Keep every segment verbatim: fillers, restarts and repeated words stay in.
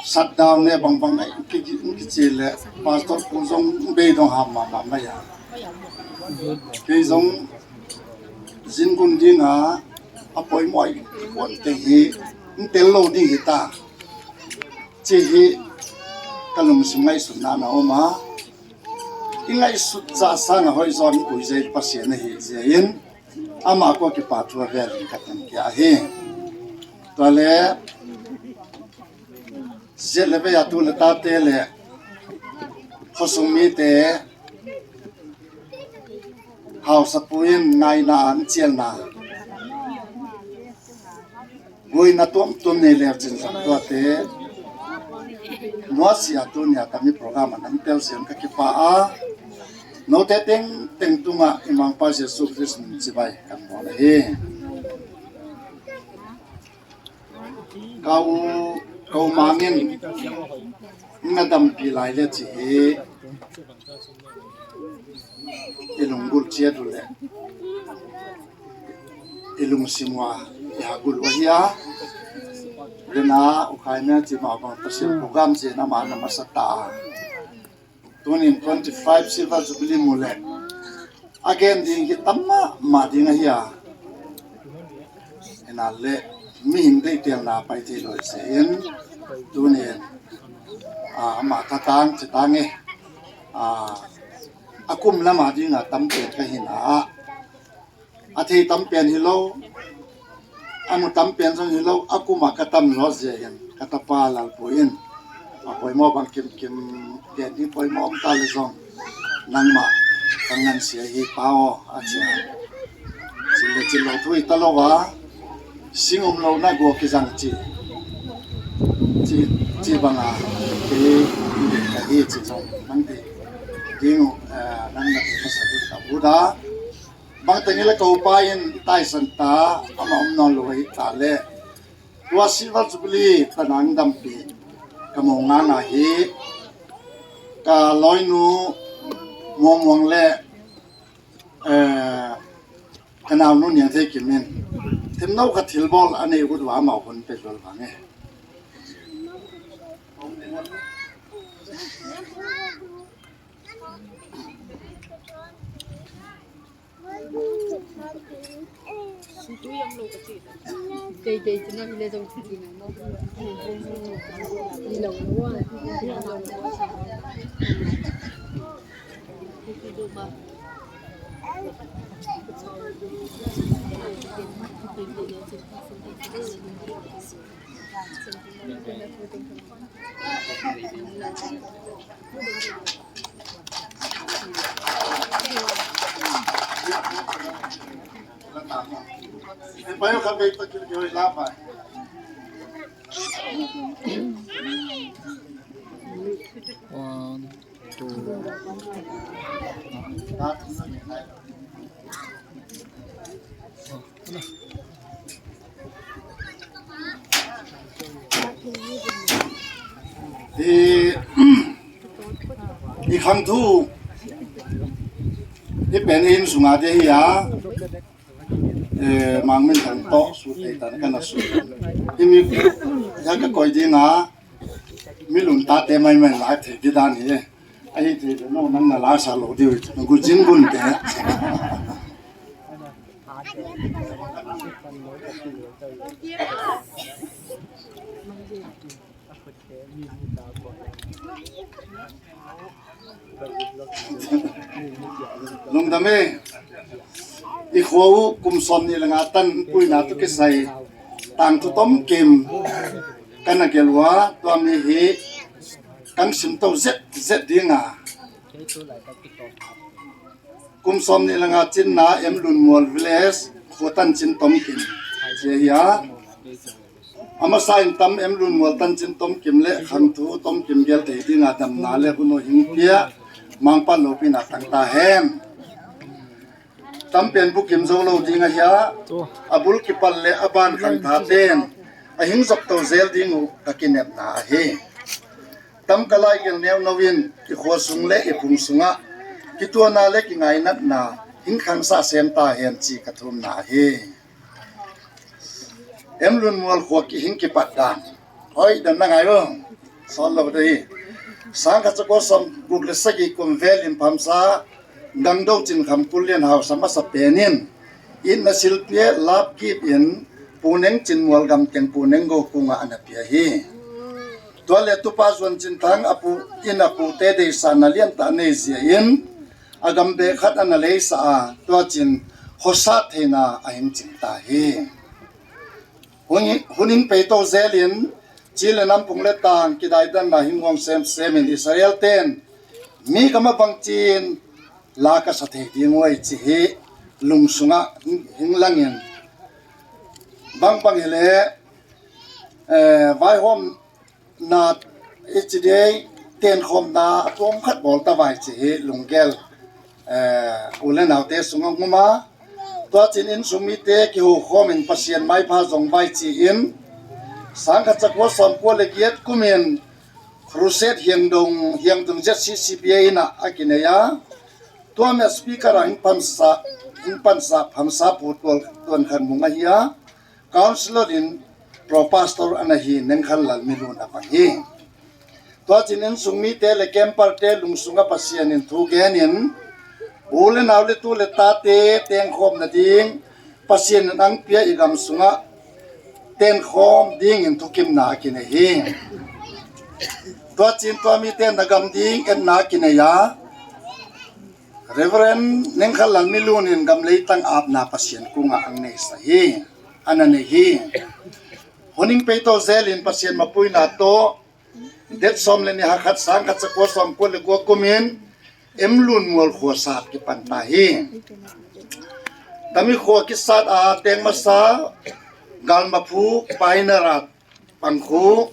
Shutdown le bangbang a i kici le pastor pu zong bei dong ham mahmah mai a. Kei zong zin gun dinga a poimawh i kuan teng hi, in tel lo ding hi ta. Ci hi ka lungsim ngaihsutna na om a, i ngaihsut zah sanga hoih zaw in ui zia i Pasian ahi zia in amah kua kipa thu a velin ka tun kia hi. Tua le ziat le vei a tu le tate le khosung mite hausapu in ngaina an cialna guina tuamtuam nei leu cin zong tuate nuasia tunia tami program a nang telsiam ka kipa a, note tengteng tungah i Mangpa Jesu Khrist min cibai kan mual ahi. Ka u, ka u mangin na dampi lai le ci hi. I lunggulh ciat uh le i lungsim uh a i hagulh uh ahi a. Dena u khai mia ci mah bang Pasian program zia na mah na masa ta a. Tunin twenty five Silver Jubilee mu le a gen ding hi tam mahmah ding ahi a. Ena le mihing deihtelna pai thei lo se in tunin a, amah ka tang ci tang e. A, a kum lama dinga tam pen ka hina a, a thei tam pen hi lo, a mu tam pen zong hi lo, a kuma ka tam lo zia in ka tapa Lalpu in a poimaw bang kimkim gen hi poimaw om ta le zong nangmah ka ngansia hi pa aw a cia. Cin le cin lo thu hi ta lo a, sing um lo na gua kizang ci ci ci banga kei ka hi ci zong nang ti ding uh, nang na ti ka sa ding ka buda. Bangteng ila ka upa in taisan ta ama om nawn lo hi ta le tua Silver Jubilee tanang dampi ka mo nga nga hi. Ka loinu Muangmuang le eh, ka naunu Niang Thei Kim in themno ka thilbawl a nei ut wa amau hun pe zual vang e. One, two. I, i khangthu i pen i inn sunga te hi a, eh, Mang Min Thang tawh sut thei tan ka na sut. I mi ya ka koi dinga mi lun tate maimai lak thei di dan hi. Ahi thei de no nang na lasa lo diu hi. Gu zin gun te. Lungdam e. I khua uh kum sawm nih le nga tan puina tu kisai tangthu tom kim kan a gelh ua tua mi hi kan simto zet zet dinga kum sawm nih le nga cinna M Lun Mual Village khua tancin tom kim cia hi a. A masa in tam M Lun Mual tancin tom kim le khangthu tom kim gel thei dinga damna le hun uh hing pia Mangpa lopina tang ta hen. Tam pen bukim zo lo ding ahi a, a bul kipal le a ban khangtha ten a hing zop to zel ding uh ka kinepna ahi. Tam ka lai gel neu no in i khua sung le i phung sungah kituana le kingainatna hing khangsa sem ta hen ci ka thumna ahi. Em Lun Mual khua kihing kipat dan. Hoi dan na ngai lo. Sawl lo dei. Sangkhat zakua sawmguk le sagih kum velin Phamsa Gangdo Cin Kham Kul Lian Hausa masa penin itna silpia lapkip in Pu Neng Cin Mual gamteng Pu Neng Go kungah a na pia hi. Tua le Tupa Zuan Cin Thang a pu in a pute deisahna liantah nei zia in a gam beh khat a na leisa a, tua cin khuasat theina a hing cing ta hi. Hun, hun in peito zelin ci le nam, pung le tang kidaidanna hing huang semsemin Israel ten mi gam a bangcin la ka sa thei ding uai ci hi. Lungsungah hing, hing langin bangbang hileh, eh, vaihawm na i ci dei, tenkhawmna a tuam khat bawl ta vai ci hi lunggel, eh, u le naute sungah nguma. Tua cin inn sung mite kihukhawmin Pasian maipha zong vai ci-in sangkhat zakua sawmkua le giat kumin Crusade Hiangdong, Hiangdong Z C C B A inah a kinei a. Tua mia speaker ah hing pansa, hing pansa Phamsa Pu Tual, Tuan Khan Mung ahi a. Councilor in pro pastor a na hi Neng Khan Lal Milun a pang hi. Tua cin inn sung mite le camper te lungsungah Pasian in thu genin u le nau le tu le tate tengkhawm nading Pasian in ang pia i gam sungah tenkhawm dingin thukimna a kinei hi. Tua cin tua mite na gam ding etna a kinei a. Reverend Neng Khan Lal Milun in gam leitang apna Pasian kungah ang neisa hi, a na nei hi. Hun in peito zelin Pasian mapuina tawh det sawm le nih, ha khat, sangkhat zakua sawmkua le kua kumin Em Lun Mual khuasat kipan ta hi. Tami khua kisat a teng masa Galmaphu Painarat pangkhu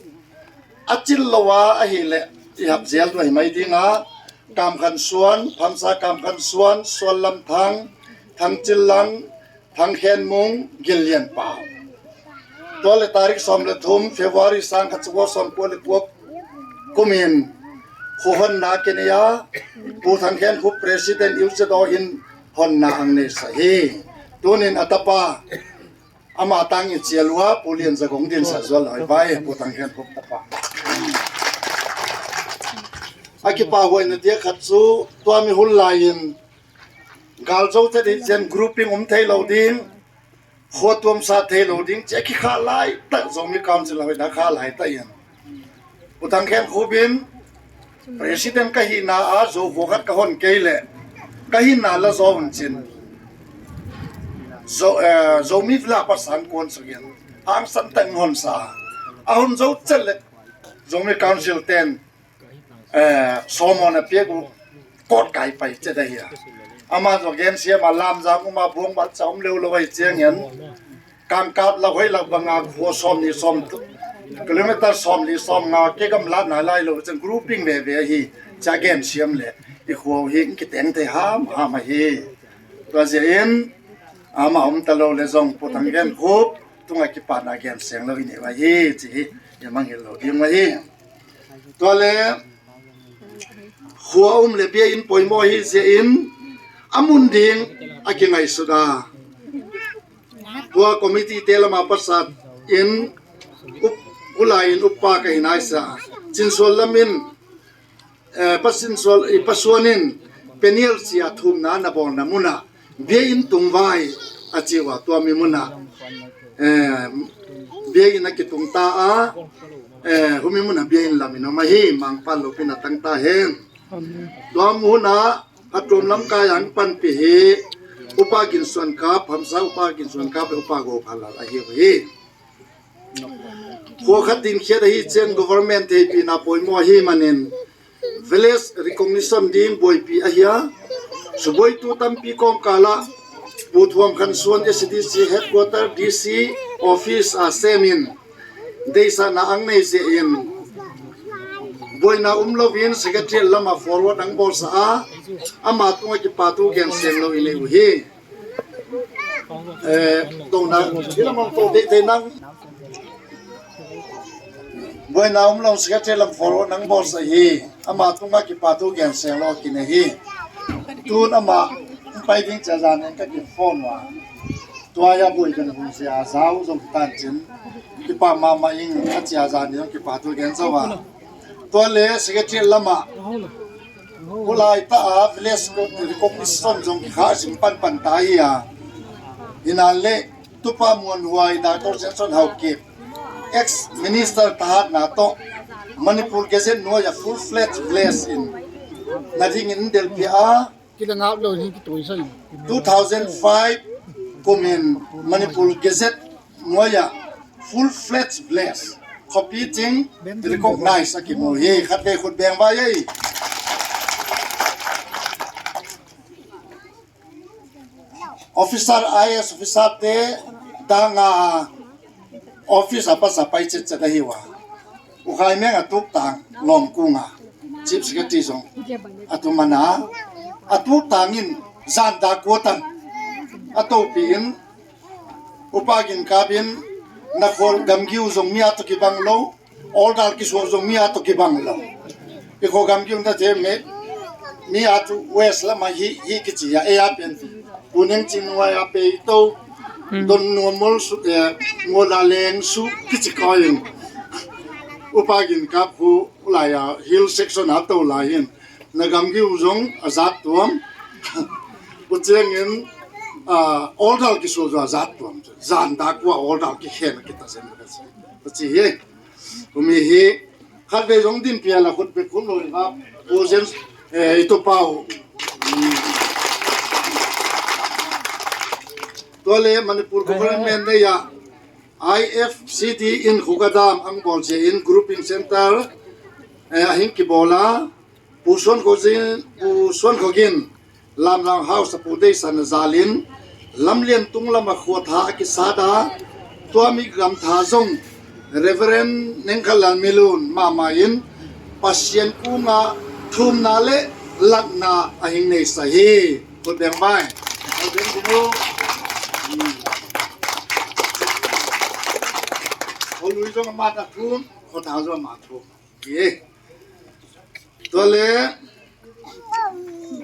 a cil lo a ahileh i hap zel duai mai dinga Kam Khan Suan, Phamsa Kam Khan Suan, Suan Lam Thang, Thang Cil Lang, Thang Khen Mung, Gin Lian Pau. Tua le tarik sawm le thum February sangkhat zakua sawmkua le kua kumin khuahonna kinei a, Pu Thang Khen Khup President U Z O in honna ang neisa hi. Tunin a tapa ama tang i cial ua Pu Lian Za Gong dinsa zual hoi vai, Pu Thang Khen Khup tapa. A kipahuaina dia khat cu tua mi hun lai-in galzo te dih cian grouping um thei lo ding, khua tuamsa thei lo ding cia kikha lai tak, Zomi Council hoihna kha lai tak in U Thang Khen Khup in President ka hihna a Zo khua khat ka hon kei leh ka hinna la zaw un cin Zo, eh, Zomi Vila Pasang kuan sakin hangsan tak in honsa a, hon zo cet leh Zomi Council ten eh, sawmon a piak uh kawt kai pai cet ahi a. Ama zaw gensiam a lamzang um a buang bal ca um leu lo ahi ciangin kangkap lak hoih lak banga khua sawm ni sawm tu, kilometer sawm li sawm nga ke gam lat nai lai lo ciang grouping veve ahi cia gensiam le i khua uh hi kiteng thei hamham ahi. Tua zia in ama um ta lo le zong Pu Thang Khen Khup tungah kipatna genseng lo i nei uh ahi ci hi. I mangngilh lo ding uh ahi. Tua le khua um le bia in poimawh hi zia in a mun ding a kingaihsut a, tua committee te lama pasat in up, ulai in uppa ka hi naisa, Cinsual lam in, eh, Pasin Sual, i Pasuan in Peniel sia thumna na bawlna munah bia in tungvai a ci uh a, tua mi munah, eh, bia in a kitung ta a, eh, humi munah bia in lam in om ahi. Mangpal lopin a tang ta hen. Tua munah a tuam lamkai ang panpi hi Upa Gin Suan Kap, Hamsa Upa Gin Suan Kap le Upa Go Phalal ahi uh hi. Khua khat dinkhiat ahi cian government theihpihna poimawh ahi manin village recognition ding buaipih ahi a, subuaitu tampi kawmkalah Pu Thuam Khan Suan S D C headquarter, D C office a semin deihsakna ang nei zia in buaina um loin secretariat lamah forward ang bawlsa a, ama tungah kipatu genseng lo i nei uh hi. Eh, tona, thei nang. Buaina um lo secretary lam forward nang bawlsa hi. Ama tungah kipatu genseng lo kinei hi. Tun ama pai ding cia zan in ka kiphone uh a. Tua ya bui kan hong sia zau zong tan cin. Kipa mama ing a cia za ni zong kipa tu gen zau a. Tua le secretary lama. Ulai ta a village recognition zong kha sim pan pan ta hi a. Ina le Tupa Muan Huai, Doctor Samson Haokip, ex minister tahat na to Manipur Gazette nuai a full fledged village in na ding in delpia a. Kila ngap lo ni kitoi sa in. Two thousand five kumin Manipur Gazette nuai a full fledged village copy ting recognize a kimu hi. Khat ve khut beng vai ei. Officer, I A S officer te dang a office a pasa pai cetcet ahi ua. U Khai Meng a tuk tang lawm kunga chief secretary zong a tu mana a tuk tangin zan da kuatan a topi in upa gin kapin na khol gamgiu zong mi a to kibang lo. Order kisuak zong mi a to kibang lo. I kho gamgiu na te me mi a tu west lama hi hi kici a e a pen. Kuneng cin wai a pe to don nuamol su e ngol a leng su kici koin. Upa gin kap hu lai a hill section a to lai hin. Na gamgiu zong a zat tuam. Uciangin order kisuak zong a zat tuam. Zan da kua order kikhen kita sen. Uci hi. Kumi hi khat ve zong din pia la khut bek khut lo in a. Pu Zen, eh, i tu pau. Tua le Manipur government nei a I F C D in Khuga Dam ang bawl cia in grouping center, eh, a hing kibawl a. Pu Suan Kho Zin, Pu Suan Kho Gin, Lamlang House a pu deisan a zalin lamlian tung lama khuatha a kisada. Tua mi gamtha zong Reverend Nengkhalal Milun mama in Pasian kunga thumna le latna a hing nei sa hi. Kut beng bai. Kut beng dinu. Khualui zong a mata thum, khuatha zong a mata thum. Hi. Tua le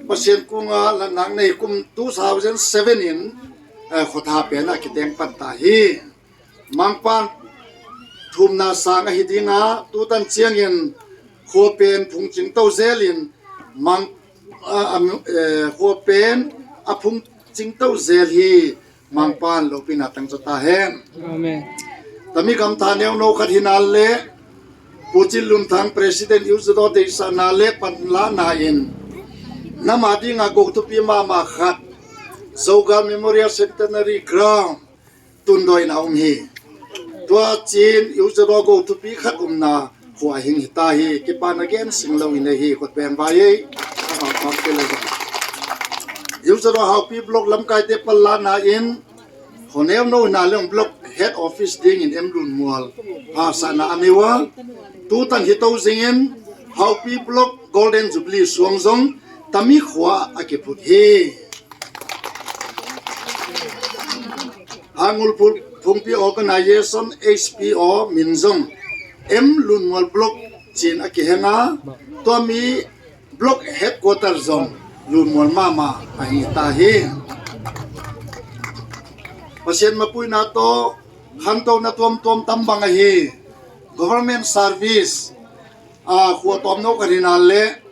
Pasian kunga latna nei kum two thousand seven in, eh, khuatha pen a kiteng pan ta hi. Mangpan thumna sang ahi dinga tutan ciangin khua pen phungcing to zelin mang, ah, ah, eh, khua pen a phungcing to zel hi. Mangpan lopina tangca ta hen. Amen. Tami gamtha neuno khat hinan le Pu Cin Lun Thang President U Z O deisana le panlana in nama dinga goktupi mama khat Zogal Memorial Centenary Ground tundawi na um hi. Tua cin U Z O goktupi khat umna khua hing hita hi. Kipana gen sing lo in hi. Kut beng vai ei. U Z O Haupi Block lamkaite panlana in khoneu no na leng block head office dingin M Lun Mual phasana a miwa. Tutan hi to zingin Haupi Block Golden Jubilee suang zong tami khua a kiphut hi. Hangul Phungpi Organization H P O min zong M Lun Mual Block cin a kihenga tua mi block headquarter zong Lun Mual mama a hi ta hi. Pasian mapuina to khanto na tuamtuam tambang ahi government service a khua tuam no ka rinal le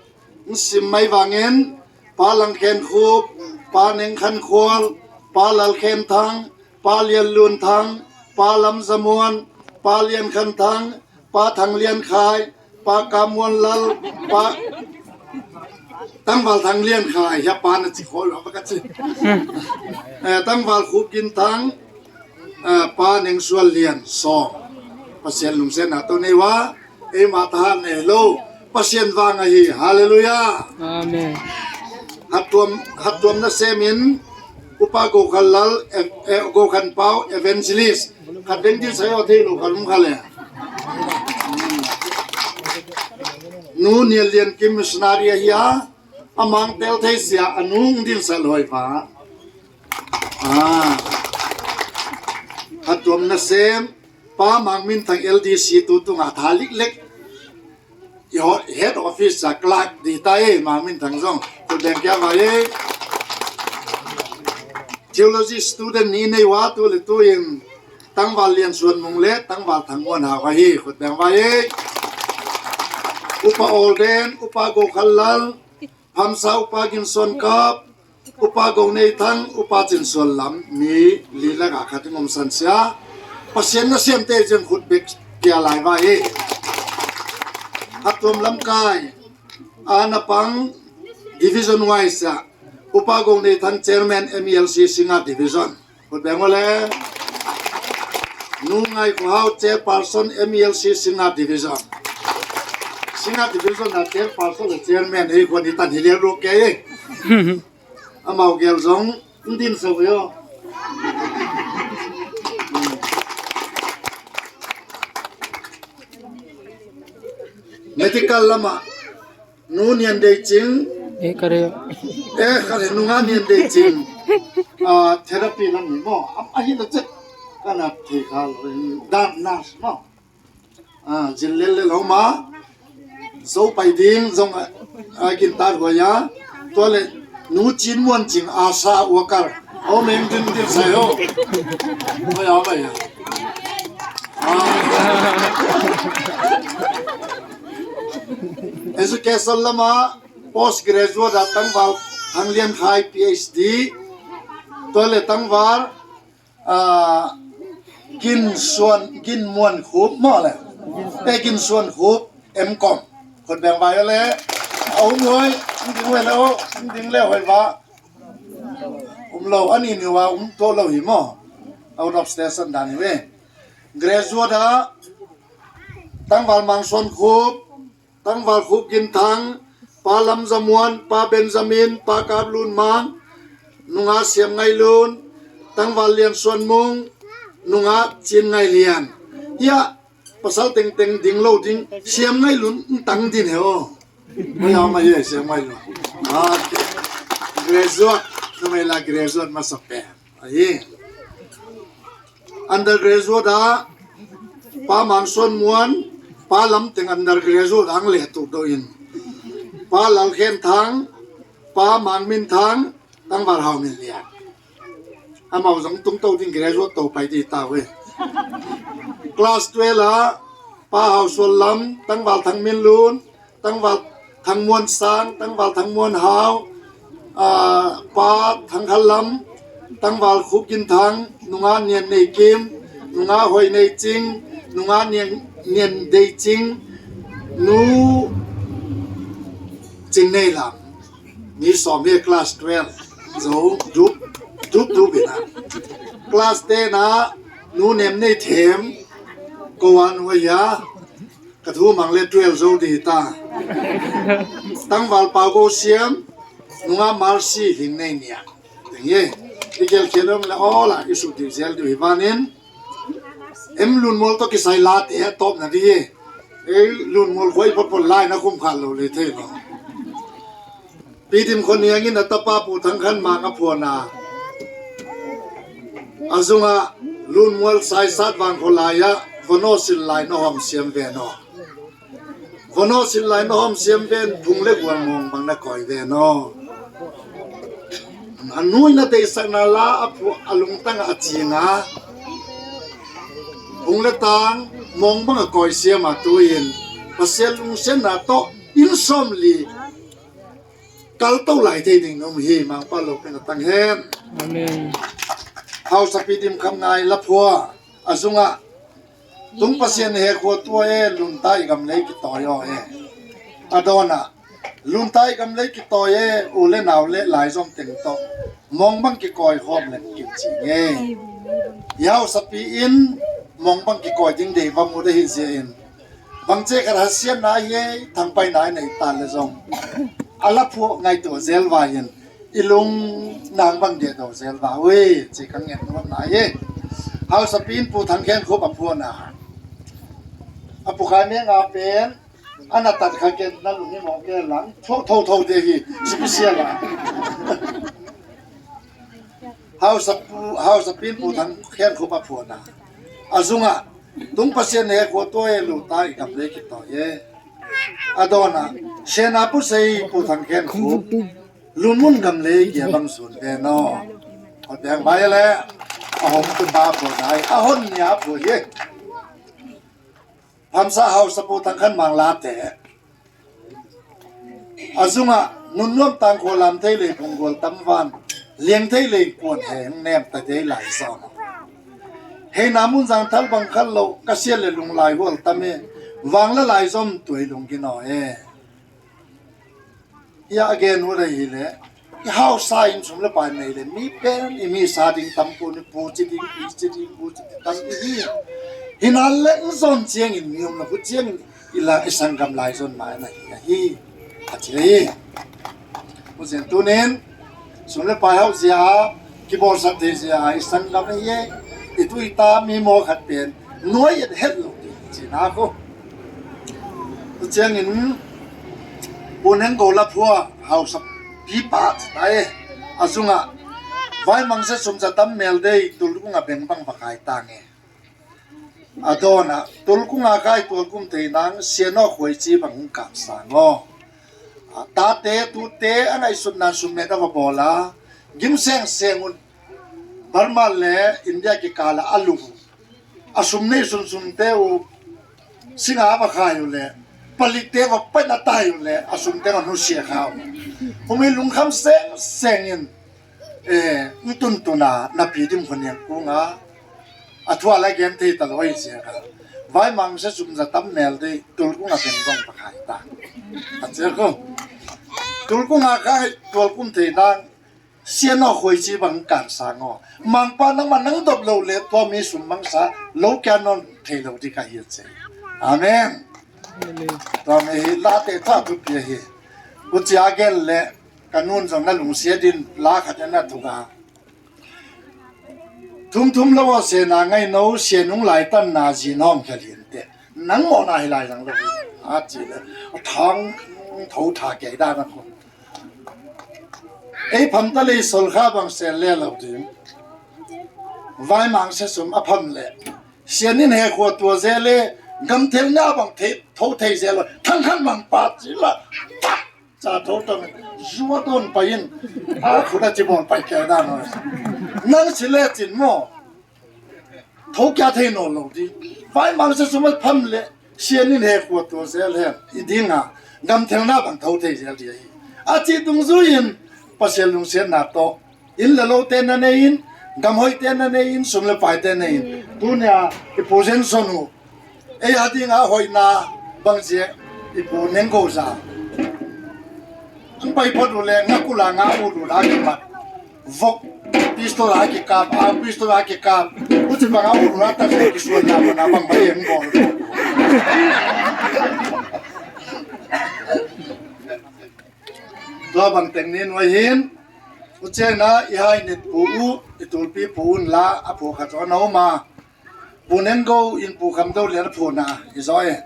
Nsim mai vangin Pa Langkhen Khup, Pa Neng Khan Khual, Pa Lal Khen Thang, Pa Lian Lun Thang, Pa Lam Za Muan, Pa Lian Khan Thang, Pa Thang Lian Khai, Pa Ka Muan Lal, Pa Tangval Thang Lian Khai, hia pa na ci khol lo ka ci. Eh, Tangval Khup Gin Thang, eh, Pa Neng Sual Lian Sawm. Pasian lungsiatna to nei wa, ei ma ta han nei lo. Pasian vang ahi. Hallelujah. Amen. Hatuam, hatuam na semin, Upa Gokhan Lal, eh, eh, Gokhan Pau, Evangelist. Khat deng din sai o thei lo khat um kha le. Nu Nial Lian Kim missionary ahi a, a mang tel thei sia, a nu din sai lo ai pa. Ah. Hatuam na sem, Pa Mang Min Thang L D C tu tunga tha lik lek. I ho-, head office a clerk di ta e, Mang Min Thang zong. Tu deng kia vai e. Theology student ni nei uh a, tu le tu in Tangval Lian Suan Mung le Tangval Thang Muan Hau ahi, khut beng vai ei. Upa Olden, Upa Go Khan Lal, Phamsa Upa Gin Suan Kap, Upa Go Nei Thang, Upa Cin Suan Lam, mi li le ga khat in om san sia. Pasian na siamte zeng khut bek kia lai vai ei. Hatuam lamkai a na pang division wise a, Upa Go Nei Thang chairman M E L C Singngat division. Khut beng uh le. Nu Ngai Kho Hau chairperson M E L C Singngat division. Singngat division a chairperson le chairman ei khua ni tan hi liau lo ke ei. Amau gel zong din so yo. Medical lama Nu Nian Dei Cing. Eh, ka re. Eh, ka re, Nu Nga Nian Dei Cing. Ah, therapy lam ni mo. Am, ahi na chet. Kana thei kha lo. Dan nas mo. Ah, zin lel lel homa. Zo pai ding zong a, a gin tar hua ya. Tua le Nu Cin Muan Cing, ASHA worker. Ho meng din din sai ho. Ho ya ba ya. Ah. Education lama postgraduate a Tangval Thang Lian Khai P H D. Tua le Tangval, ah, Gin Suan, Gin Muan Khup maw le. Eh, Gin Suan Khup M Com. Khut beng vai le. A um hoi, um ding le ho, um ding le hoi va. Um lo, ani ni wa um to lo hi maw. Out of station dan hi ve. Graduate a Tangval Mang Suan Khup, Tangval Khup Gin Thang, Pa Lam Za Muan, Pa Benjamin, Pa Kap Lun Mang, Nu Nga Siam Ngai Lun, Tangval Lian Suan Mung, Nu Nga Cin Ngai Lian. Hia, pasal tengteng ding lo ding, Siam Ngai Lun tang din he o. Mai au mai ye, Siam Ngai Lun. Ah, graduate, tu mai la graduate masa pe. Ahi. Undergraduate a Pa Mang Suan Muan, Pa Lam Teng undergraduate ang le tuk do in. Pa Lal Khen Thang, Pa Mang Min Thang, Tangval Hau Min Lian. Amau zong tung to ding graduate to pai di ta ve. Class twelve a Pa Hau Suan Lam, Tangval Thang Min Lun, Tangval Thang Muan Sang, Tangval Thang Muan Hau, ah, Pa Thang Khan Lam, Tangval Khup Gin Thang, Nu Nga Nian Nei Kim, Nu Nga Hoi Nei Cing, Nu Nga Nian, Nian Dei Cing, Nu Cing Nei Lam. Mi sawm hi class twelve. Zo dup dup dup ina. Class ten a Nu Nem Nei Them, ko an wa ya. Ka thu mang le twelve zo di ta. Tangval Pau Go Siam, Nu Nga Mercy Hing Nei Nia. Teng ye. I gel khian om le aw la i suk diu zel diu hi vanin. Em Lun Mual to kisai la te a top na di ye. Ei Lun Mual khoi pa pon lai na khum khan lo le thei lo. Pi Dim Khon Niang in a tapa Pu Thang Khan Mang a phuan a. A zungah Lun Mual Saisat Vang Kho Lai ah Vono Sil Lai na hawm siam ve naw. Vono Sil Lai na hawm siam ven phung le gual mawng bang na kawi ve naw. A nui na deisakna la a phu a lungtang a cinga. Phung le tang mawng bang a kawi siam a tu in Pasian lungsianna tawh inn sawm li kal to lai thei ding na um hi, Mangpa lo pen a tang hen. Amen. Hausapi Dim Kham Ngai la phua a zungah Tung Pasian he khua tua e, Luntai gam lei kitawi aw e. A dawnah Luntai gam lei kitawi e, u le nau le laizom teng tawh mawng bang kikawi khawm le kin ci nge. I hausapi in mawng bang kikawi ding dei va mu dei hi zia in. Bangce khat hasiatna hi e, thangpaina i nei ta le zong a la phuak ngaihtuah zel vai in i lung nang bang dia do zel va ui ci ka ngen nuam na hi. Hausapi in Pu Thang Khen Khup a phuan a, a pu khai meng a pen a na tat kha ken na lung hi mawng ke lang thuak thotho dia hi. Special a hausapu, hausapi in Pu Thang Khen Khup a phuan a, a zungah Tung Pasian he khua tua e, Luntai gam lei kitawi e. A dawnah Sena pu sei Pu Thang Khen Khup, Lunmun gam lei kia bang sun ve naw. Hotiang bai le a hong tu ba pho nai a hon nia pho hi. Phamsa hausa pu Thang Khan Mang late a zungah nunnuam tang khua lam thei lei phunggual tam van liang thei lei kuan heng nem ta thei lai zong hei na mun zang thal bang khal lo ka sial le lung lai hual tam e. Vang la lai zom tuai lung ginaw e. Ia a gen uh rei hi le i hausa in sum le pai nei le mi pen i mi sa ding tam pu ni pu ci ding pi ci ding pu ci ding tam i hi. Hinan le i zon ciangin mi um na pu ciangin i la i sanggam lai zon mai na hi a hi. A ci hi. Pu zin tunin sum le pai hau zia kibawlsak thei zia i sanggam hi. I tu i ta mi maw khat pen nuai et het lo ding ci na ko. Tua ciangin Pu Neng Go la phua hausa pipa ci ta e. A zungah vai mangse sum za tam mel dei tulkung a beng bang va kai tang e. A dawnah tulkung a kai tualkum thei nang sianawk huai ci bang hung kap sang aw. A tate tute a ngaihsutna sum met a va bawl a gim seng seng un Burma le India kikal ah a lung a sum nei sumsumte uh singa va khai uh le palikte va paina tai uh le a sumte va nusia kha uh. Humi lungkham seng sengin n tuntuna napi dim khoniang kunga a thua la gen thei ta lo hi sia kha. Vai mangse sum za tam mel dei tulkung a beng bang va khai ta. A cia ko tulkung a khai tualkum thei nang sianawk huai ci bang kan sang aw. Mangpa nangmah nang dop lo le tua mi sum mangsa lo kia non thei lo ding ka hi a ci. Amen. Tua mi hi late tha thupi a hi. Ucia gel le ka nun zong na lungsia din la khat na thuka. Thum thum lo a sena ngai no sianung lai tan na zi nong khel hin te. Nang mawhna hi lai zang lo hi a ci le a thang tho tha kei dan a khun. Ei pham ta lei sol kha bang sel le lo ding. Vai mangse sum a pham le sian in he khua tua ze le gam thel na bang thei tho thei ze lo thang khan bang pa ci la. Ca tho tang zua ton pai in a khut a ci bawl pai kei dan lo. Nang ci le cin maw. Tho kia thei nawn lo ding. Vai mangse sum a pham le sian in he khua tua zel hen i dinga gam thelna bang tho thei zel ding ahi. A ci dungzui in Pasian lungsiatna tawh inn le lote na nei in gam hoihte na nei in sum le paite nei in tunia i pu zen son uh ei a dinga hoihna bang zia i pu neng ko za. Ang pai phot uh le ngakula nga uh lu la kimat. Vok pistol a kikap a pistol a kikap. Uci bang a ulu a tak le kisuan na mana bang bai eng bol. Tua bang teng nin wai hin uci na i hai nit pu u i tulpi pu un la a pu khat on a uma. Pu Neng Go in Pu Kham Do Lian a phuna i zaw e.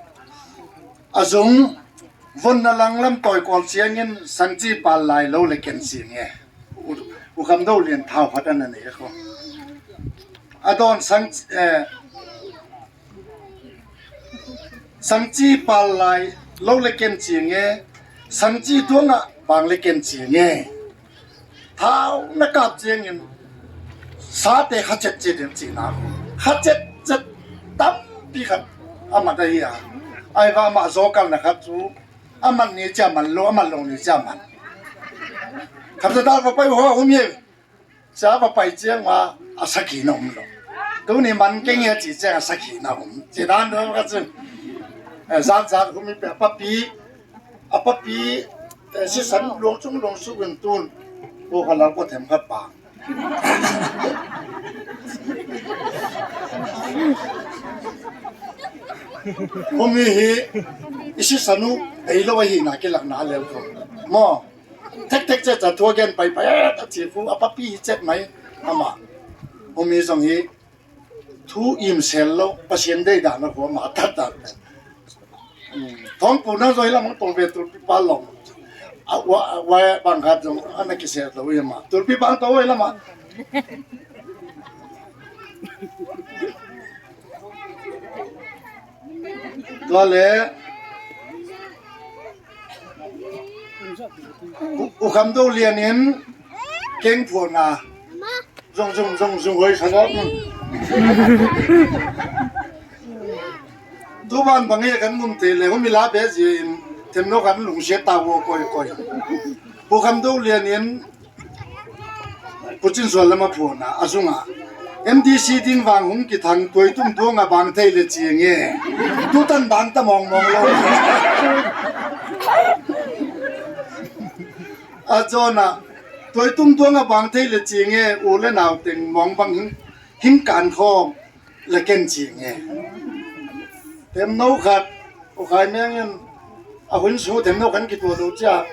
A zung vonna lang lam tawi kawl ciangin sangci pal lai lo le ken cing e. U, U Kham Do Lian thau khat a na nei a ko. A dawn sang eh, sangci pal lai lo le ken cing e. Sangci tuangah pang le ken cing e. Thau na kap ciangin sate kha cetcet in cihna kha cetcet tampi khat a mat ahi a. Ai va amah zawkalna khat cu a mat ni cia man lo a mat lo ni cia man. Khamsa dal va pai uh a um hi. Cia va pai ciang ma a sakhi na um lo. Tuni man keng hi a ci ciang a sakhi na um. Ci dan do ka cun. Eh, zat zat humi pe a papi a papi eh, sisan luang cung luang suk in tun. Ko ka lau ko them khat pa. Humi hi i sisan uh ei lo ahi na kilakna lel ko. Maw. Thek thek cet a thua gen pai pai a ci khu a papi hi cet mai ama. Humi zong hi thu im sel lo Pasian dei dan a khua ma tat tat. Thong pu na zoi lam tong ve tulpi pa long. A wa wa bang khat zong ana kisel lo ima. Tulpi bang to oi lama. Tua le U, U Kham Do Lian in keng phuana Zong zong zong zong hoi sa lo. Tu ban bang hi kan mun te le humi la be zia in themno kan lungsia ta wo koi koi. Pu Kham Do Lian in Pu Cin Sual lam a phuan a, a zung a, M D C ding vang hung kithang tuaitum tuang a bang thei le cing e. Tu tan bang ta mawng mawng lo. A zawn a, tuaitum tuang a bang thei le cing e, u le nau teng mawng bang hing, hing kan khawm le ken cing e. Themno khat, U Khai Meng in a hun su themno kan kituat lo cia.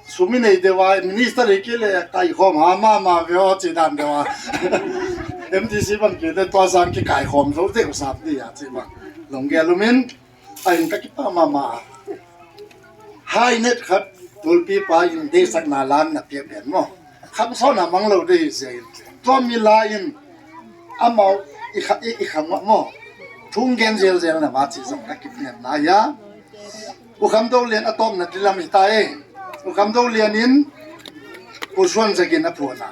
Sum i nei deuh a, minister hi kei le kaikhawm ha mahmah ve aw ci dan deuh a. M D C bang kei le tua zang kikaikhawm zo deuh sam di a ci bang. Lunggel um in, a in ka kipah mahmah a. Hai net khat tulpi pa in deihsakna lan na piak pen maw. Kham sawn a mang lo dei hi sia in. Tua mi la in amau i kha, i, i kham maw. Thung gen zelzel na va ci zong ka kipnem na ya. U Kham Do Lian a tawpna dilam hi ta e. U Kham Do Lian in Pu Suan Zagin a phuan a.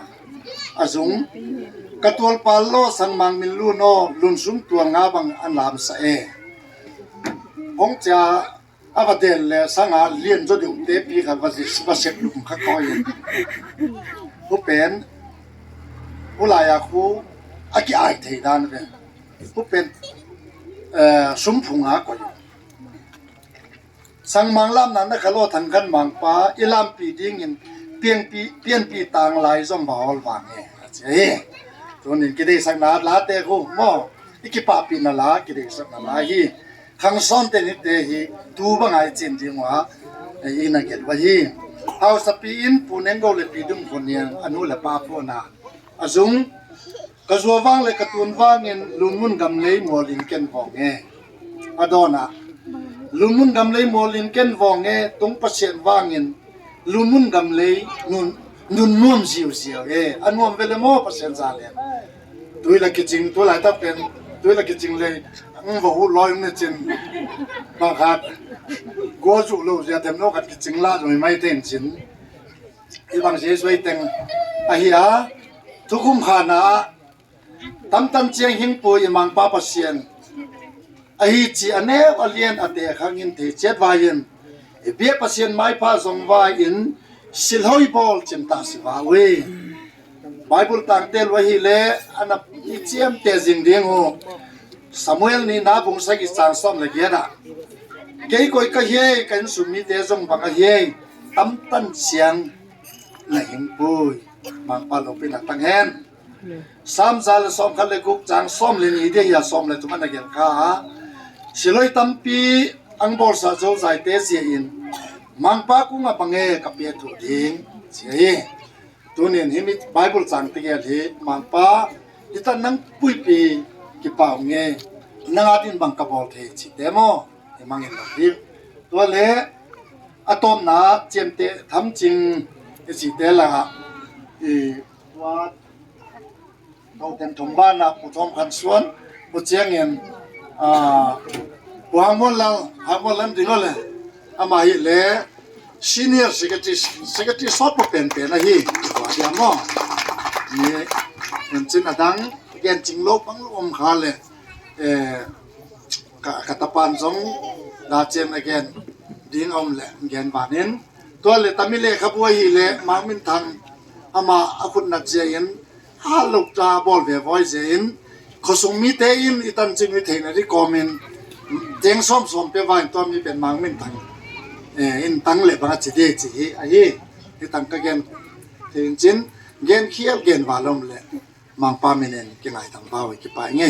A zung, ka tualpal law sangmang min lu naw, lunsum tual nga bang an lamsa e. Hong cia a va del le sanga lian zaw deuh te pi khat va zis, va sep lum kha koi in. Pu pen, pu lai a khu a ki ai thei dan ve. Pu pen, eh, sum phung a koi. Sangmang lamna na kha law Thang Khan Mangpa, i lampi dingin pianpi, pianpi tang lai zom va hawl vang e. A ci hi. Tunin kideisakna la te khu maw. I kipahpihna la, kideisakna la hi. Khang sawn te ni te hi, tu bang ai cin ding wa, i na get wa hi. Hausapi in Pu Neng Go le Pi Dum Khun Niang, a nu le pa phuan a. A zung, ka zuavang le ka tunvangin Lunmun Gamlei mualin ken vawng e. A dawn a, Lunmun Gamlei mualin ken vawng e, tung Pasian vangin Lunmun Gamlei nun, nun nuam ziauziau e. A nuam ve le maw Pasian za le. Tui la kicing, tu laitak pen, tui la kicing le, ang va hu lawi um ne cin. Bang khat, gua zu lo zia themno khat kicing la zong hi mai ten cin. Hi bang Jesu ei teng ahi a, thukhun khana ah tamtan ciang hingpui i Mangpa Pasian ahi ci a neu a lian a te khangin thei ciat vai in i biak Pasian maipha zong vai in silhoi bawl cin ta si va ui. Bible tangte lua hi le ana i ciamte zing ding uh. Samuel nihna bung sagih cang sawm le giat ah, kei koi ka hiai, ka innsung mite zong bang ahiai, tamtan ciang na hingpui. Mangpa lopina tang hen. Sam za le sawm khat le guk cang sawm le ni dia hi a sawm le thum ana gel kha a, siloi tampi ang bawlsa zo zaite zia in Mangpa kung a bang e ka pia thu ding zia hi. Tunin himi Bible cang tegel hi Mangpa, hita nang puipi kipau nge, nang atin bang ka bawl thei cite maw? Hi mangin bang hi. Tua le a tawpna ciamte thamcing i cite la i tua Toten thum banah Pu Thawm Khan Suan, Pu Ciangin, ah, Pu Hang Muan Lal, Hang Muan Lal ding le, amah hi le senior secretary, secretary sawt pawh penpen ahi, tua dia maw. Ni, en cin a dang, gen cing lo pang lo om kha le, eh, ka, ka tapan zong, da cian a gen, ding a om le, gen banin. Tua le tami le kha buai hi le, Mang Min Thang, amah a khut nat zia in, a lo ta bawl ve voi zia in, khosung mite in i tan cing i theina di kawmin, teng sawm sawm pe vai tua mi pen Mang Min Thang, eh, in tang le bang a ci di ci hi, ahi, i tang ka gen, thei in cin, gen khial gen va lom le, Mangpa min in kingai tang bau i kipai nge.